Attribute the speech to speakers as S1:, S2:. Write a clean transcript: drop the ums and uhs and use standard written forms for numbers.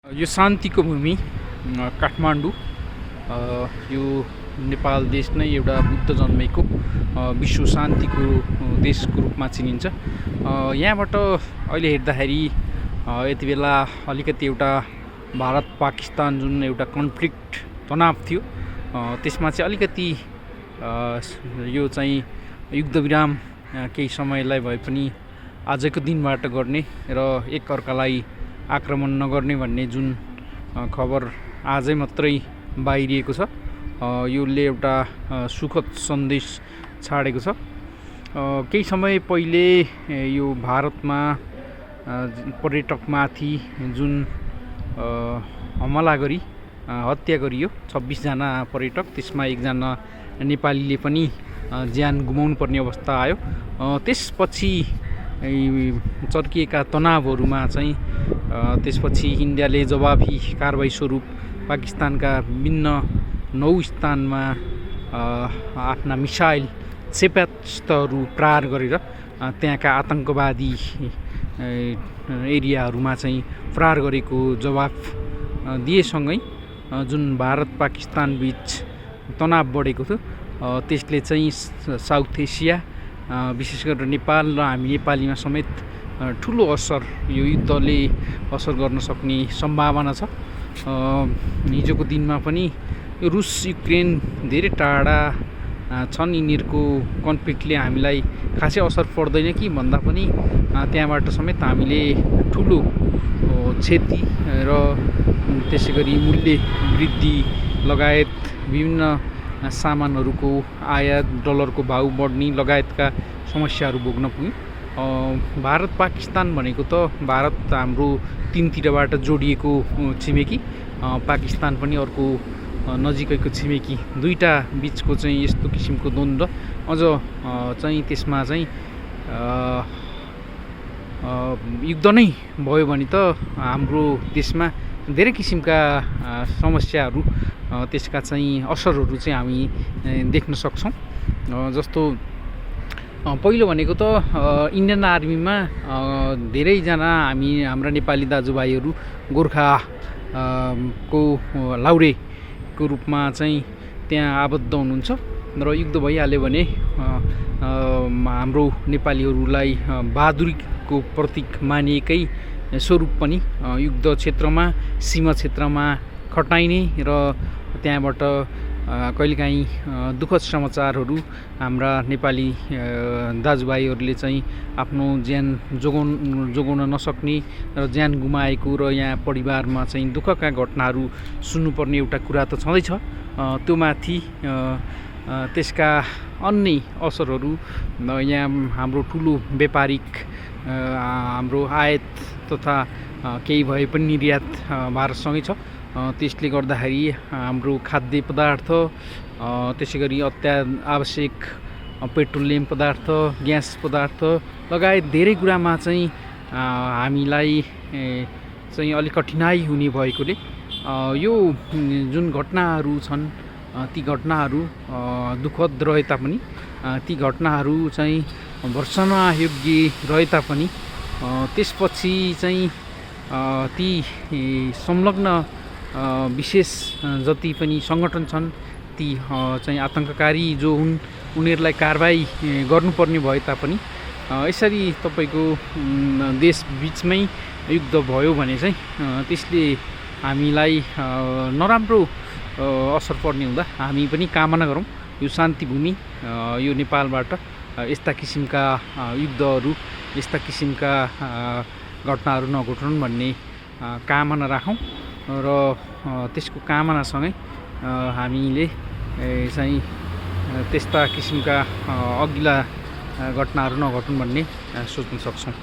S1: यो शान्तिको भूमि काठमाडौँ यो नेपाल देश नै एउटा बुद्ध जन्मेको विश्व शान्तिको देशको रूपमा चिनिन्छ। यहाँबाट अहिले हेर्दाखेरि यति बेला अलिकति एउटा भारत पाकिस्तान जुन एउटा कन्फ्लिक्ट तनाव थियो त्यसमा चाहिँ अलिकति यो चाहिँ युद्धविराम केही समयलाई भए पनि आजको दिनबाट गर्ने र एकअर्कालाई आक्रमण नगर्ने भन्ने जुन खबर आजै मात्रै बाहिरिएको छ यसले एउटा सुखद सन्देश छाडेको छ। केही समय पहिले यो भारतमा पर्यटकमाथि जुन हमला गरी हत्या गरियो 26 जना पर्यटक, त्यसमा एकजना नेपालीले पनि ज्यान गुमाउनु पर्ने अवस्था आयो। त्यसपछि चर्किएका तनावहरूमा चाहिँ त्यसपछि इन्डियाले जवाफी कारबाही स्वरूप पाकिस्तानका विभिन्न 9 स्थानमा आफ्ना मिसाइल क्षेपणास्त्रहरू प्रहार गरेर त्यहाँका आतंकवादी एरियाहरूमा चाहिँ प्रहार गरेको जवाफ दिएसँगै जुन भारत पाकिस्तान बीच तनाव बढेको थियो त्यसले चाहिँ साउथ एसिया विशेष गरेर नेपाल र हामी नेपालीमा समेत ठुलो असर यो युद्धले असर गर्न सक्ने सम्भावना छ। हिजोको दिनमा पनि रुस युक्रेन धेरै टाढा छन्, यिनीहरूको कन्फ्लिक्टले हामीलाई खासै असर पर्दैन कि भन्दा पनि त्यहाँबाट समेत हामीले ठुलो क्षति र त्यसै गरी मूल्य वृद्धि लगायत विभिन्न सामानहरूको आयात, डलरको भाउ बढ्ने लगायतका समस्याहरू भोग्न पुग्यो। भारत पाकिस्तान भनेको त भारत हाम्रो तीनतिरबाट जोडिएको छिमेकी, पाकिस्तान पनि अर्को नजिकैको छिमेकी, दुईटा बिचको चाहिँ यस्तो किसिमको द्वन्द्व अझ चाहिँ त्यसमा चाहिँ युद्ध नै भयो भने त हाम्रो देशमा धेरै किसिमका समस्याहरू त्यसका चाहिँ असरहरू चाहिँ हामी देख्न सक्छौँ। जस्तो पहिलो भनेको त इन्डियन आर्मीमा धेरैजना हाम्रा नेपाली दाजुभाइहरू गोर्खा को लाउरेको रूपमा चाहिँ त्यहाँ आबद्ध हुनुहुन्छ र युद्ध भइहाल्यो भने हाम्रो नेपालीहरूलाई बहादुरीको प्रतीक मानिएकै स्वरूप पनि युद्ध क्षेत्रमा, सीमा क्षेत्रमा खटाइने र त्यहाँबाट कहिलेकाहीँ दुःखद समाचारहरू हाम्रा नेपाली दाजुभाइहरूले चाहिँ आफ्नो ज्यान जोगाउन नसक्ने र ज्यान गुमाएको र यहाँ परिवारमा चाहिँ दुःखका घटनाहरू सुन्नुपर्ने एउटा कुरा त छँदैछ। त्यो माथि त्यसका अन्य असरहरू यहाँ हाम्रो ठुलो व्यापारिक हाम्रो आयात तथा केही भए पनि निर्यात भारतसँगै छ। त्यसले गर्दाखेरि हाम्रो खाद्य पदार्थ, त्यसै गरी आवश्यक पेट्रोलियम पदार्थ, ग्यास पदार्थ लगायत धेरै कुरामा चाहिँ हामीलाई चाहिँ अलिक कठिनाइ हुने भएकोले यो जुन घटनाहरू छन् ती घटनाहरू दुःखद रहे तापनि, ती घटनाहरू चाहिँ भर्सना योग्य रहे तापनि त्यसपछि चाहिँ ती संलग्न विशेष जति पनि सङ्गठन छन् ती चाहिँ आतङ्ककारी जो हुन् उनीहरूलाई कारबाही गर्नुपर्ने भए तापनि यसरी तपाईँको देश बिचमै युद्ध भयो भने चाहिँ त्यसले हामीलाई नराम्रो असर पर्ने हुँदा हामी पनि कामना गरौँ यो शान्ति भूमि यो नेपालबाट यस्ता किसिमका युद्धहरू, यस्ता किसिमका घटनाहरू नघटुन् भन्ने कामना राखौँ र त्यसको कामनासँगै हामीले चाहिँ त्यस्ता किसिमका अघिल्ला घटनाहरू नघटुन् भन्ने सोच्न सक्छौँ।